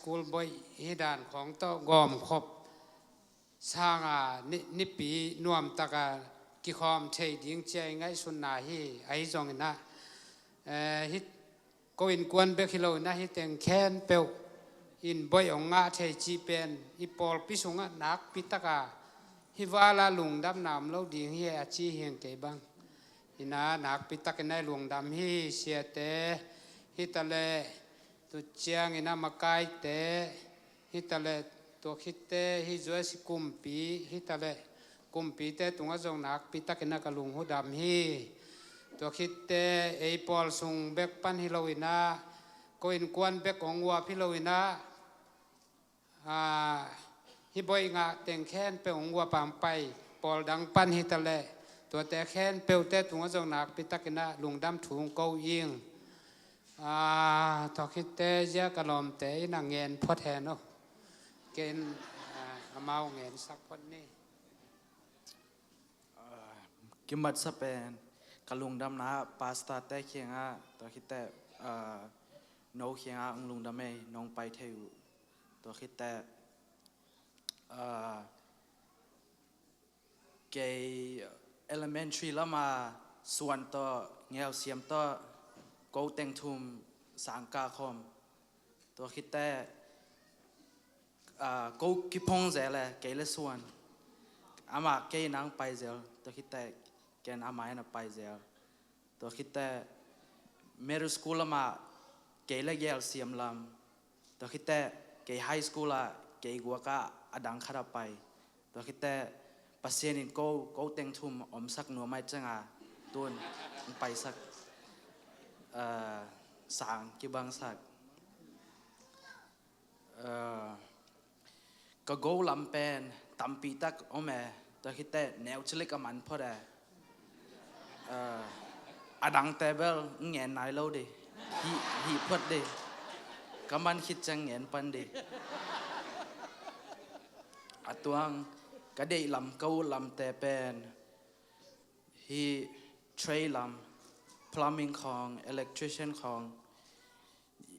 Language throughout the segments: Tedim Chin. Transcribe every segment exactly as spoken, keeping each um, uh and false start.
School boih hi dan khawng tawh gawmkhop sanga ni, nipi nuamtaka kikhawm thei ding cia i ngaihsutna hi. Ahi zongin ah, eh, hi ko innkuan bek hi loin ah, hih teng khempeuh in boih hong ngah thei cih pen i pawlpi sungah nakpi taka hih vala lungdamna om lo ding hi a ci hi ing. Kei bang in ah nakpi takin ah i lungdam hi. Siate hi taleh, tu ciangin ah makaite hi taleh, tua khitte hi zuasi kumpi hi taleh, kumpite tungah zong nakpi takin ah ka lunghudam hi. Tua khitte ei pawl sung bek pan hi loin ah, ko innkuan bek hong uap hi loin ah, ah, hih boih ngah teng khempeuh hong uap a hong pai pawl dang pan hi taleh, tuate khempeuhte tungah zong nakpi takin ah lungdam thu hong ko ing. Ah, tua khitte zia ka lawmte in ah ngen phot hen aw. Kei in, ah, amau ngensak phot ni. Ah, kimatsa pen ka lungdamna pastorte kiangah, tua khitte, ah, no kiangah hong lungdam ei, nong pai thei uh. Tua khitte, ah, kei elementary lama Suan tawh, Ngelsiam tawh, ko teng thum sangkah khawm. Tua khitte, ah, ko kiphong zel e, kei le Suan. Amah kei nang pai zel, tua khitte ken amah in a pai zel. Tua khitte middle school lamah kei le Gelsiam lam. Tua khitte kei high school ah kei guakah a dang khat a pai. Tua khitte Pasian in ko, ko teng thum omsak nuam ahih ciangin tun hong paisak, ah, sang kibangsak. Ah, ka go lam pen tampi tak om e, tua khitte neuchalik a man phot e. Ah, a dangte bel ngen nai lo di. Hih, hih phot di. Ka man khit ciang ngen pan di. A tuang ka deih lam, ka ut lamte pen hih trade lam, plumbing khawng, electrician khawng,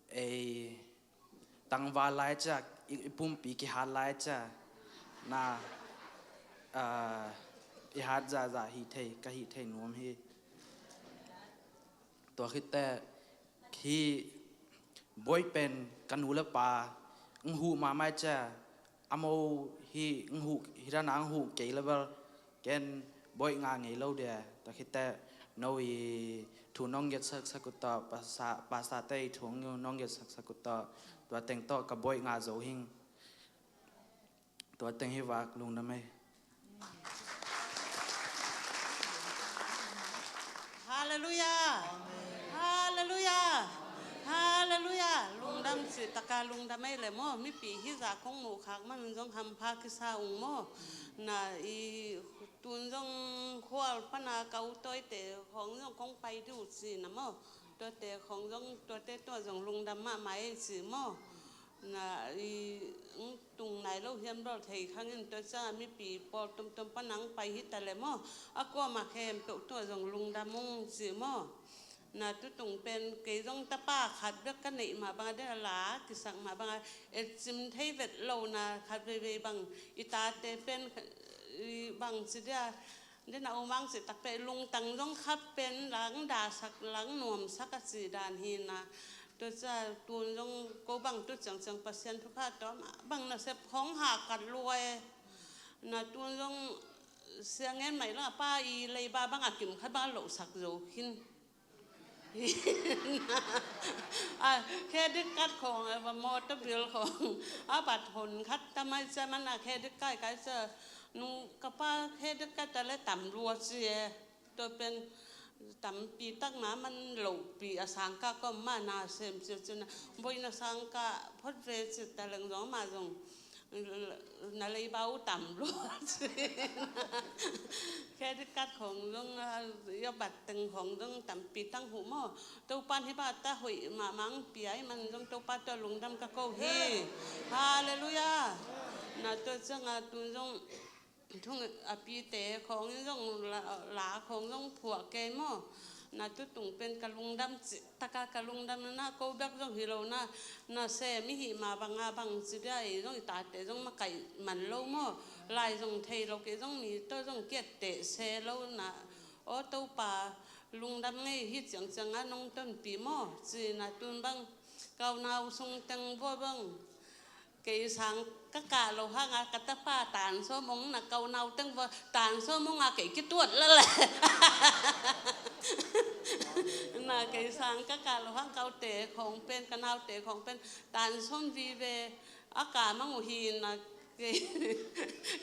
ei tangval lai ciang, i, i pumpi kihat lai ciang, na, ah, i hat zahzah hi thei, ka hi thei nuam hi. Tua khitte, hih boih pen ka nu le pa hong huh mahmah ciang, a mo hih hong huh, hih dan a hong huh kei le bel ken boih ngah ngei lo dia. Tua khitte no i thu nong ngetsak sak uh tawh, pasa, pastorte i thu nong ngetsak sak uh tawh, tua teng tawh ka boih ngah zo hing. Tua teng hi vak, lungdam ei. Halleluiah. Halleluiah. Halleluiah. Lungdam cih taka lungdam ei le maw. Mipi hih zah kong muh khak man zong hampha kisa ung maw. Na i tun zong khual pana ka u tawite khawng zong kong pai dih uh ci na maw. Tuate khawng zong, tuate tungah zong lungdam mahmah ei ci maw. Na i, tung nai lo hiam, bawl thei khang in, tua ciangin mipi pawl tuamtuam pan hong pai hi ta leh maw, a kuamah khempeuh tungah zong lungdam ung ci maw. Na tutung pen kei zong tapa khat bek ka neih mah bang a, den a la kisak mah bang a, etcim thei vet lo na, khat veivei bang i tate pen i bang ci dia, den a um ang cih tak pen lungtang zong khap pen lang dasak, lang nuamsak a cih dan hi na. Tua ciang tun zong ko bang tu ciangciang Pasian thupha tawh mah bang nasep khong hakat lua e. Na tun zong siang ngen mai lo a, pa i leiba bang a kim khat bang a lohsak zo khin. A credit card khong, a motor bill khong a bat hon khat ta mai cia, man a credit card kai cia, nung ka pa credit card ta le tam lua ci e. Tua pen tampi tak na man lohpi a, sangkah kawm mah na sem cia ci na, boina sangkah phot ve ci ta leng zong mah zong na leiba uh tam lua ci. Credit card khong zong, a, i a bat teng khong zong tampi tang huh maw. Topan hi ba ta hoih mahmah ang pia i man zong Topa tawh lungdam ka ko hi. Halleluiah. Na tua ciang a tun zong thung a pite khong in zong la, la khong zong phuah kei maw. Na tutung pen ka lungdam cih taka ka lungdam na, ko bek zong hi lo na, nasem i hih mah banga bang ci dia, ei zong i tate zong makaih man lo maw. Lai zong thei lo, kei zong mi tawh zong kiatteh se lo na. Aw Topa, lungdam ngei hi, ciangciang a nong tonpih maw ci na. Tun bang ka unau sung teng vua bang kei sang ka kah loh hanga ka tapa tan sawm ong na, ka unau teng vua tan sawm onga kei kituat lel e. Na kei sang ka kah loh hang ka ute khong pen, ka naute khong pen tan sawm vive a kah mang uh hi na. Kei,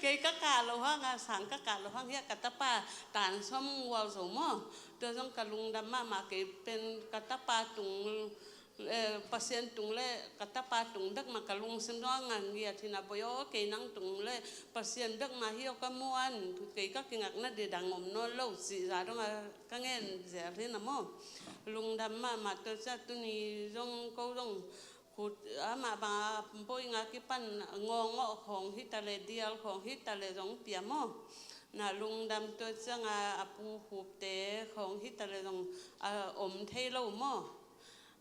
kei ka kah loh hanga, sang ka kah loh hang hiah ka tapa tan sawm gual zo maw. Tua zong ka lungdam mahmah. Kei pen ka tapa tung, eh, Pasian tung le ka tapa tung bek mah ka lungsim zong a ngiat hi na. Bawi aw, kei nang tung le Pasian bek mah hi aw, ka muan, kei ka kingakna didang om nawn lo cih za dong a ka ngen zel hi na maw. Lungdam mahmah. Tua ciang tuni zong ko zong khut amah banga bawi nga kipan ngawngawh khawng hi ta le, dial khawng hi ta le zong pia maw. Na lungdam. Tua cianga a pu khupte khawng hi ta le zong a om thei lo maw.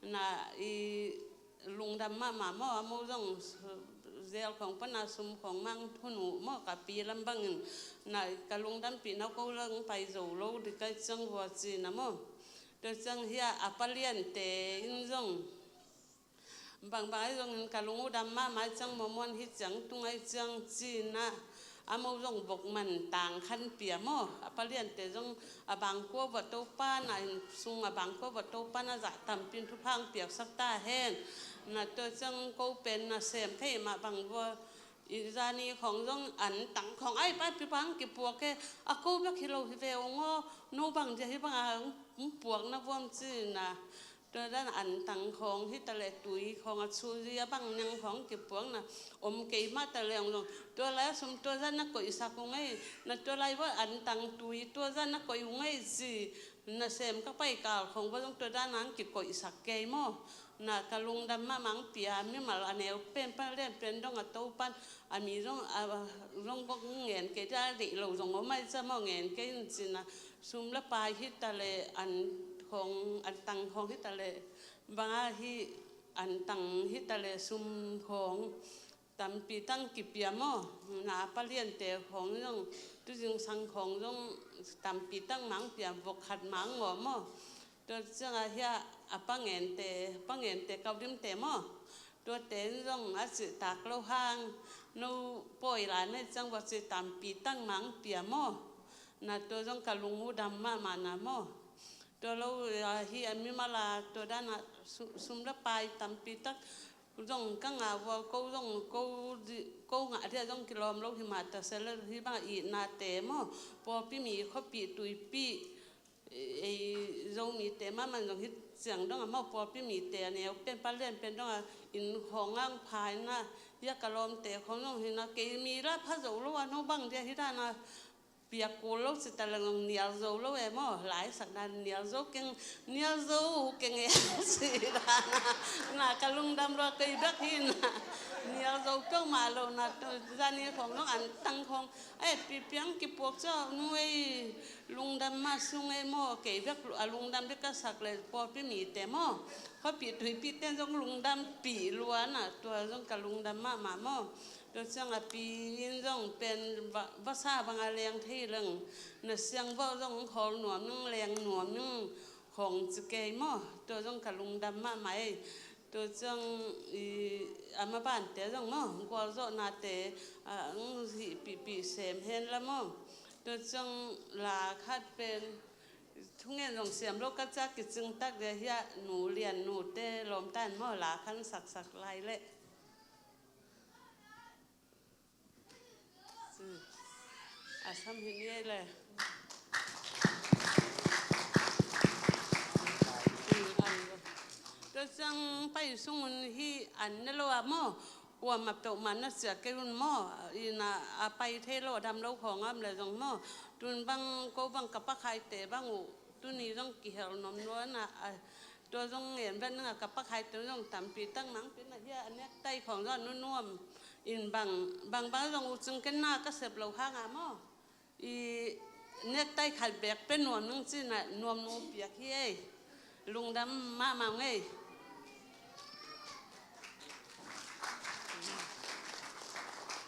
Na i lungdam mahmah maw, a mo zong zel khawng pana sum khawng mang thun uh maw, ka pi lam bangin. Na ka lungdampih na ko lang pai zo lo di kai ciang vua ci na maw. Tua ciang hiah a paliante in zong bangbang ahi zongin ka lung uh dam mahmah ahi ciang, muanmuan hi ciang, tung ahi ciang ci na. A mo zong bok man tang khan pia maw. A paliante zong a bangkua vua Topa na in sung, a bangkua vua Topa na zah tampi in thupha hong piaksak ta hen. Na tua ciang ko pen nasem thei mah bang vua i zani khawng zong an tang khawng ai pai pi bang kipuak e. A ko bek hi lo hi ve ung aw, no bang dia hi banga hong puak na vuam ci na. Tua dan an tang khawng hi ta le, tui khawng a chu zi a bang niang khawng kipuak na, om kei mah ta le ong zong. Tua lai a sum tua zan na koihsak ung ei, na tua lai vua an tang tui tua zan na koih ung ei ci. Nasem ka pai kal khawng vua zong tua dan ang kikoihsak kei maw. Na ka lungdam mahmah pia, mimal a neu pen pan lian pen dong a to pan a mi zong a zong kong ngen kei dia, deih lo zong om ai ca maw, ngen kei in ci na. Sum le pai hi ta le, an khawng, an tang khawng hi ta le, banga hi an tang hi ta le, sum khawng tampi tang kipia maw. Na paliante khawng zong, tu zingsang khawng zong tampi tang mang pia, vok khat mang ngawh maw. Tua cianga hiah a pangente, pangente, kaulimte maw. Tuate in zong a cihtak lo hang, no pawi la na hi ciang vua cih tampi tang mang pia maw. Na tua zong ka lung uh dam mahmah na maw. Tua lo, ah, hi a mimal a tua dana su-, sum le pai tampi tak zong ka ngah vua, ko zong ko di-, ko ngah dia zong kilawm lo hi mah ta se le, hi bang a itnate maw. Pawlpi mi, khuapih tuipih, ei, Zomite mahmah zong hi ciang dong a maw, pawlpi mite a neu pen palian pen dong a inn khawng ang phai na, hia ka lawmte khawng zong hi na, kei mi la pha zo lo a, no bang dia hi dana piak kul lo ci ta leng zong nial zo lo e maw, laisak na nial zo keng, nial zo keng e ci dana, na ka lungdam lua kei bek hi na, nial zo peuhmah lo na, tu zani khawng dong an tang khawng a etpih piang kipuak ciah nu ei, lungdam mah sung ei maw, kei bek a lungdam bek ka sak le pawlpi mite maw, khuapih tuipih ten zong lungdampih lua na, tua zong ka lungdam mahmah maw. Tua ciang a pi in zong pen va-, vasa banga leng thei leng, na siang vauh zong khawl nuam ning, leng nuam ning khawng ci kei maw, tua zong ka lungdam mahmah ei. Tua ciang i, a mabante zong maw, gualzawhnate, a, ang hih pihpih sem hen la maw. Tua ciang la khat pen, thungen zong siam lo ka ciah kicing tak dia hiah, nu lian nute lawmta in maw, la khan saksak lai leh. A sam hi ni ei le. Tua ciang pai sungun hi an ne lo a maw. Kuamah peuhmah na ciah kei un maw. Ina a pai thei lo, a dam lo khawng a om le zong maw. Tun bang ko bang ka pakhaite bang uh tuni zong kihel nuam lua na a, tua zong ngen vet ning a, ka pakhaite zong tampi tak nang pi na hia, a nektai khawng zong a nunuam in bang, bang bang zong uh cing ken na ka sep lo hang a maw. I Necktie khat beek pia nuam ning ci-in ah nuam nung piak hi ei. Lungdam mahmah ung ei.